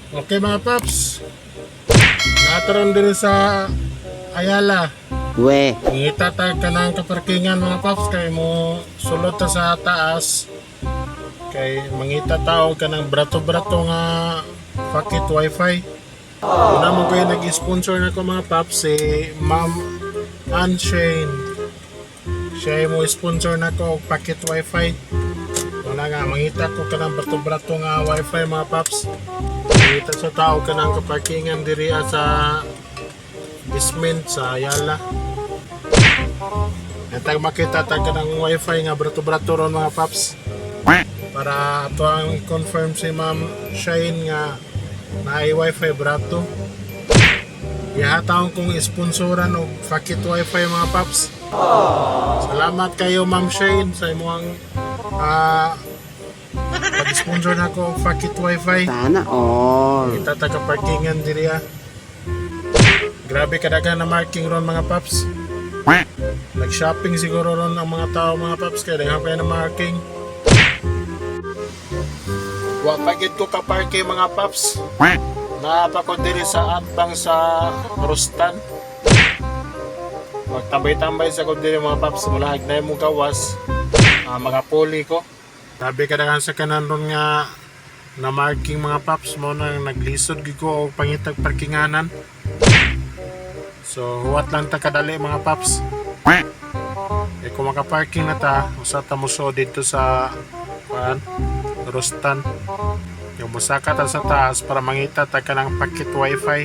Okay, mga paps. Nataron din sa Ayala. We. Ngita ta ka ng kaparkingan, mga paps, kay mo sulod ta sa taas. Kay mangita tao ka ng brato-brato nga packet wifi. Una mo ko yung nag-sponsor na ko, mga paps, si Ma'am Ann Shane. Siya mo sponsor na ko og packet wifi. Wala nga, mangita ko ka ng brato-brato nga wifi, mga paps. Mangita sa tao ka ng kaparkingan diri sa basement sa Ayala. Natag makita tag ka ng wifi nga brato-brato ron, mga paps. Para ato ang confirm si Ma'am Shane nga naay wifi brato. Ihataon kong sponsoran og packet wifi, mga paps. Salamat kayo, Ma'am Shane, sa imong pag-sponsor nako og packet wifi. Sana all. Kita taga parkingan diri ah. Grabe kadaghan na marking ron, mga paps. Nag-shopping siguro ron ang mga tao, mga paps, kaya daghan pa na marking. Wa pa gid ko ka parking, mga paps. Naa pa ko diri sa atbang sa Rustan. Magtambay-tambay sa ko diri, mga paps, mula na mo gawas. Mga puli ko. Grabe kadaghan sa kanan ron nga na marking, mga paps, mo nang naglisod gid ko og pangitag parkinganan. So huwat lang ta kadali, mga paps. Eh kung makaparking na ta, usa ta mo dito sa kuan, Rustan. Yung musaka ta sa taas para mangita ta ka ng packet wifi.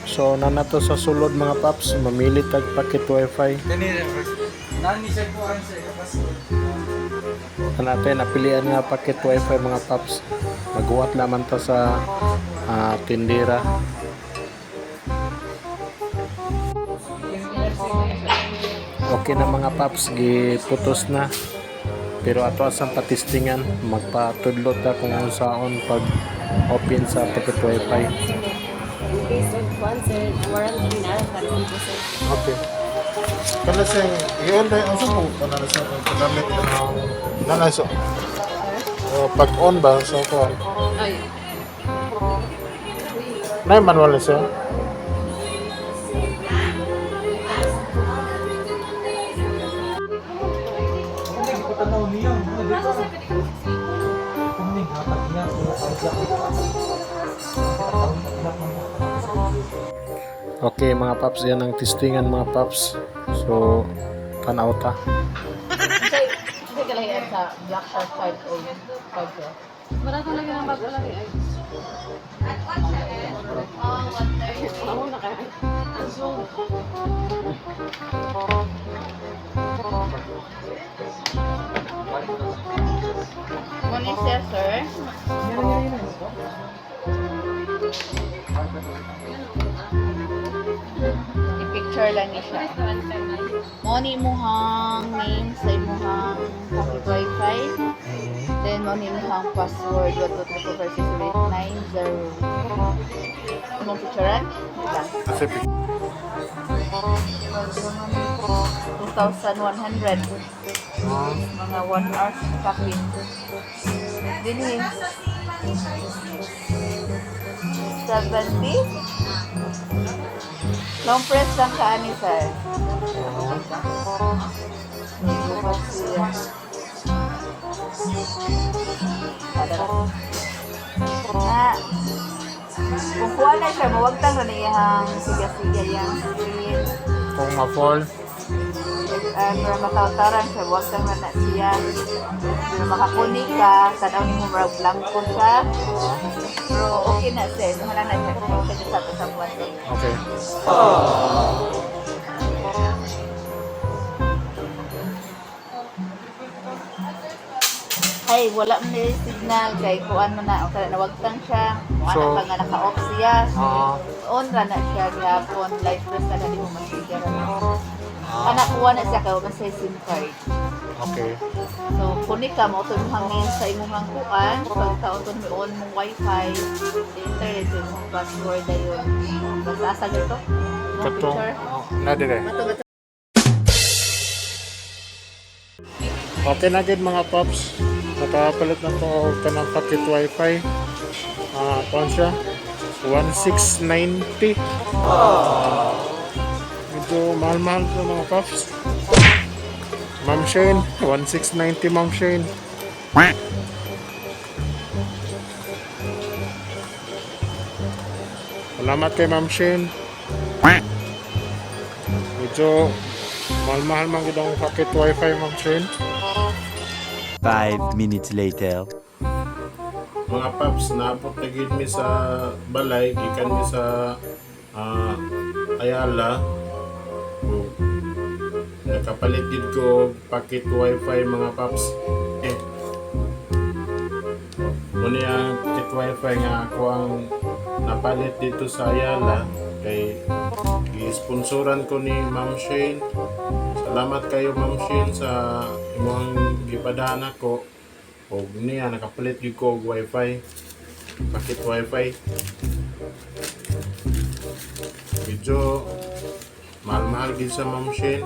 So nanato sa sulod, mga paps, mamili tag packet wifi. Nani siya kuhan sa password. Natin napilian nga packet wifi, mga paps. Maghuwat naman ta sa tindera. Okay na, mga paps, giputos na. Pero ato asang patistingan, magpatudlo ta kung unsaon pag open sa packet wifi. Based on kuan sir, warranty na karon po, sir. Okay. Kana sa iyon dai unsa po kana sa paggamit ng nana so. Oh, pag on ba sa kuan? Ay. Nay manual na siya. Hindi ko tanaw niya. Nasa sir, pwede ka magsiksik. Kumning hatag niya wala ka siya. Okay, mga paps, yan ang testingan, mga paps. So tanaw ta. Unsay unsay kalahian sa Black Shark 5 o 5 Wala talaga ng bago lang eh. Ako na kaya. Ang zoom. Muna siya, sir. I-picture lang niya siya. Mo ni imuhang name sa imuhang pocket wifi. Then mo ni imuhang password 1 2 3 4 5 6 7 8 9 0. Imong picturean? Diba? Kasi 2,100. Mga 1 hour packet. Dili. 70? Long press lang ka ani, sir. Bukas siya. Padala. Na, kung kuha na siya, mawagtang na niyang siga-siga yang screen. Kung ma-fall, Pero matawtaran siya, wagtang na na siya. Pero makakuni ka, tanaw ni mo murag blanco siya. Pero okay na sir, wala na siya. Siya dyan sa buwan. Okay. Ay, wala man ni signal kay kuan man na, okay, nawagtang siya. Kuan So, na pa nga naka-off siya. Ah, On ra na siya gihapon, light press na dali mo masiga ra na. Anak kuha na siya kay wa man siya SIM card. Okay. So, kuni ka mo to imong name sa imong kuan, pagka to mo on mong wifi, the internet sa imong password dayon. Basta asa gito? Imong Katong picture. oh, na dire. Bato bato. Okay na gid, mga paps. Nakapalit na ko og kanang packet wifi. Kuan siya? 1690. Medyo mahal-mahal ito, mga paps. Ma'am Shane, 1690, Ma'am Shane. Salamat kay Ma'am Shane. Medyo mahal-mahal man gud ang packet wifi, Ma'am Shane. 5 minutes later. Mga paps, naabot na gid mi sa balay gikan mi sa Ayala. O, nakapalit gid ko og packet wifi, mga paps. Eh, muna ang packet wifi nga ako ang napalit dito sa Ayala kay gi-sponsoran ko ni Ma'am Shane. Salamat kayo, Ma'am Shane, sa imong gipadaan ako og niya nakapalit gyud ko og wifi, packet wifi. Medyo mahal-mahal gid sa Ma'am Shane.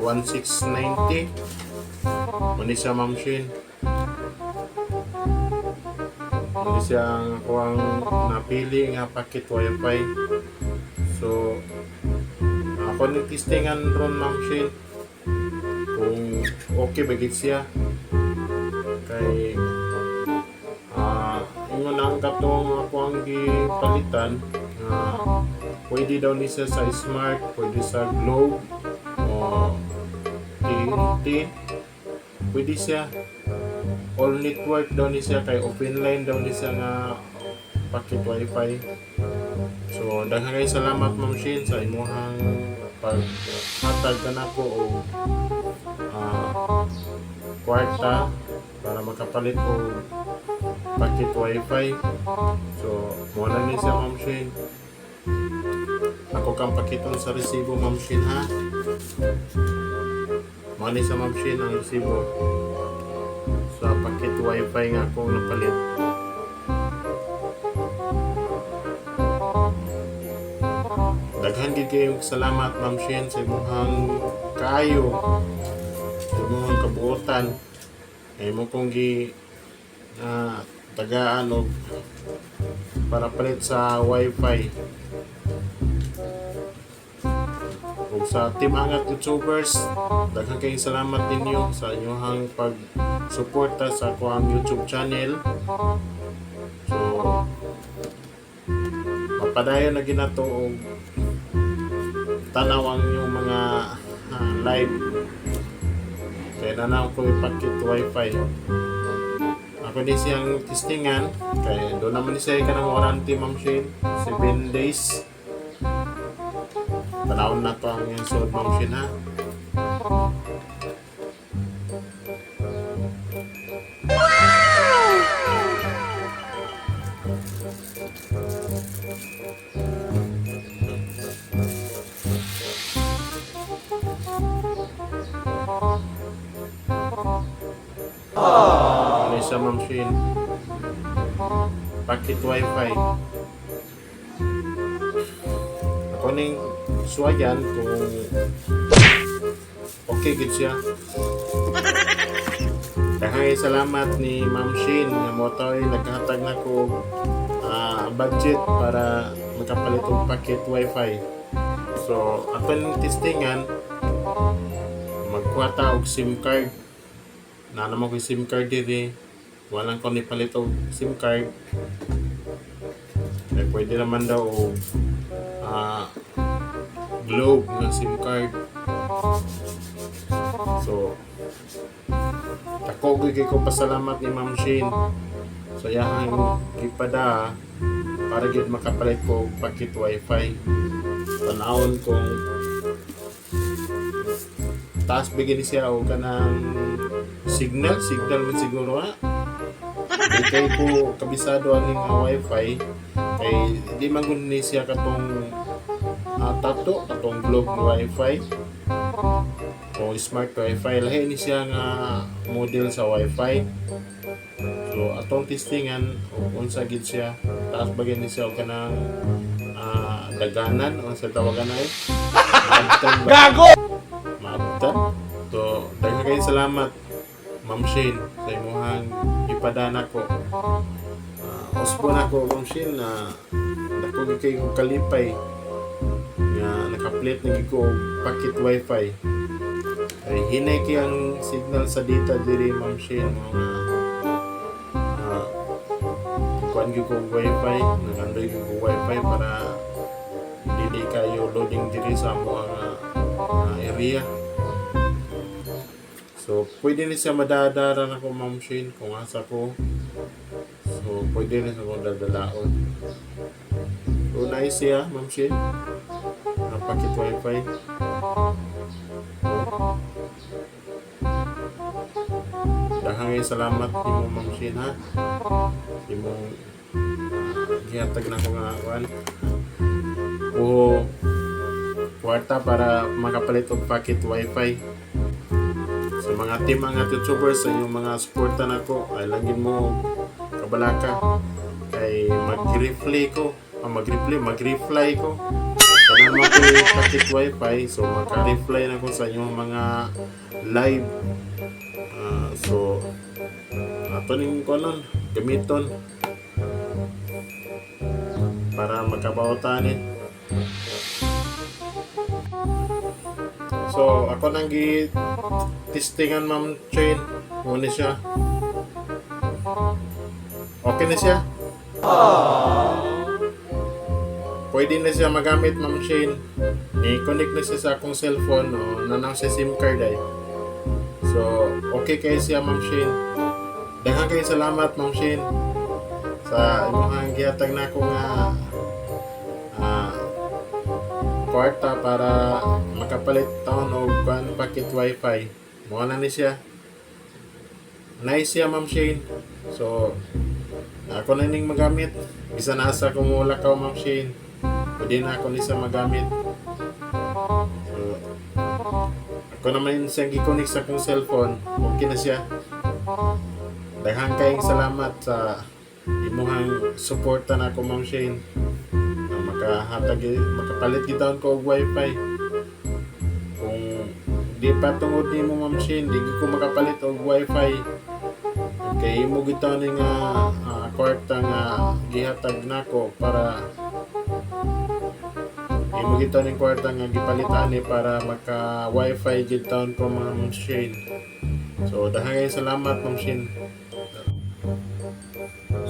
1690 muni sa Ma'am Shane. Muni siya ang ako ang napili nga packet wifi. So ako ni testingan ron, Ma'am Shane, kung okay ba gid siya kay ingon ang katong ako ang gipalitan nga pwede daw ni siya sa Smart, pwede sa Globe o TNT, pwede siya all network daw ni siya kay open line daw ni siya nga packet wifi. So daghan kay salamat, Ma'am Shin, sa imuhang paghatag kanako og kwarta para makapalit og packet wifi. So, mo na ni siya, Ma'am Shane. Ako kang pakiton sa resibo, Ma'am Shane, ha? Mo ni sa Ma'am Shane ang resibo sa packet wifi nga akong napalit. Daghan gid kayong salamat, Ma'am Shane, sa imong kaayo, sa imong kabuotan. Ay mo kong gi tagaan og para palit sa wifi. Ug sa Team Angat YouTubers, daghan kayong salamat ninyo sa inyong pag-suporta sa akoang YouTube channel. So, mapadayon na ginato og tanaw ang inyong mga live. Kaya na na ako ipakit wifi. Ako din siyang testingan. Kaya doon naman siya ka ng warranty, Ma'am Shane. 7 days. Tanawon na to ang iyong suod, Ma'am Shane, ha? Ano siya, Ma'am Shane? Packet wifi. Ako ning suwayan kung okay gid siya. Daghang salamat ni Ma'am Shane nga mo to'y naghatag na ko budget para makapalit og packet wifi. So, ato ning testingan, magkuha ta og SIM card. Na naman ko SIM card diri. Walang ko ni palit og SIM card. Eh, pwede naman daw og Globe na SIM card. So, ako gyud ko pasalamat ni Ma'am Shane sa iyahang gipada para gyud makapalit ko og packet wifi. Tanawon kung taas bigyan ni siya og kanang signal, signal man siguro ha. Di kay ko kabisado aning wifi kay di man gud ni siya katong tato katong Globe wifi o Smart wifi. Lahi ni siya nga model sa wifi. So atong testingan og unsa gid siya, taas ba gid ni siya og kanang daganan o sa tawagan ay maabtan ba? Gago! Maabtan. So daghan kayo salamat. Ma'am Shane, sa imuhang ipadana ko. Usbo na ko, Ma'am Shane, na dako gyud kay kong kalipay nga nakapalit na gyud ko og packet wifi. Ay hinay kay ang signal sa data diri, Ma'am Shane, mga kuan gyud ko og wifi, nagandoy gyud ko wifi para dili kayo loading diri sa amo nga area. So, pwede ni siya madadara na ko, Ma'am Shane, kung asa ko. So, pwede na siya kong dadalaon. So, nice siya, Ma'am Shane. Ang packet wifi. Daghang salamat nimo, Ma'am Shane, ha. Imong gihatag na ko nga kuan. O kwarta para makapalit og packet wifi. Sa mga team mga YouTubers, sa inyong mga suporta nako, ay langin mo kabalaka kay mag-reply ko, mag-reply, mag-reply ko. Kanang mo ko packet wifi, so maka-reply na ko sa inyong mga live. So ato ning kunon, gamiton para makabawtan eh. So, ako nang gi testingan, Ma'am Chain. Muna siya. Okay na siya. Pwede na siya magamit, Ma'am Shane. I-connect na siya sa akong cellphone o nanang sa SIM card ay. So, okay kayo siya, Ma'am Shane. Daghang kayo salamat, Ma'am Shane, sa imong gihatag na ako nga kwarta para makapalit taon og kuan packet wifi. Mao na ni siya. Nice siya, Ma'am Shane. So, ako na ning magamit. Bisan asa ko mulakaw, Ma'am Shane. Pwede na ako ni siya magamit. So, ako naman siyang gi-connect sa akong cellphone. Okay na siya. Daghang kayong salamat sa imuhang suporta na ako, Ma'am Shane. Na makahatag, makapalit gid ko og wifi. Kung di pa tungod nimo, Ma'am Shane, di ko makapalit og wifi. Kay imo gid ni nga kwarta nga gihatag nako para imo gid ning kwarta nga gipalit ani para maka wifi gid taon ko, Ma'am Shane. So daghang kayong salamat, Ma'am Shane.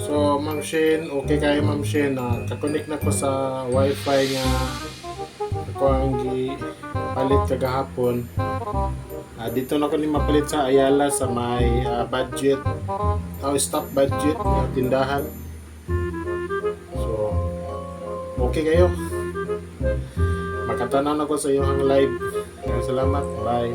So Ma'am Shane, okay kayo, Ma'am Shane, ka-connect na ko sa wifi nga ako ang gipalit kagahapon. Dito na ko ni mapalit sa Ayala sa may budget o stop budget nga tindahan. So okay kayo. Makatanaw na ko sa iyong live. Maraming salamat. Bye.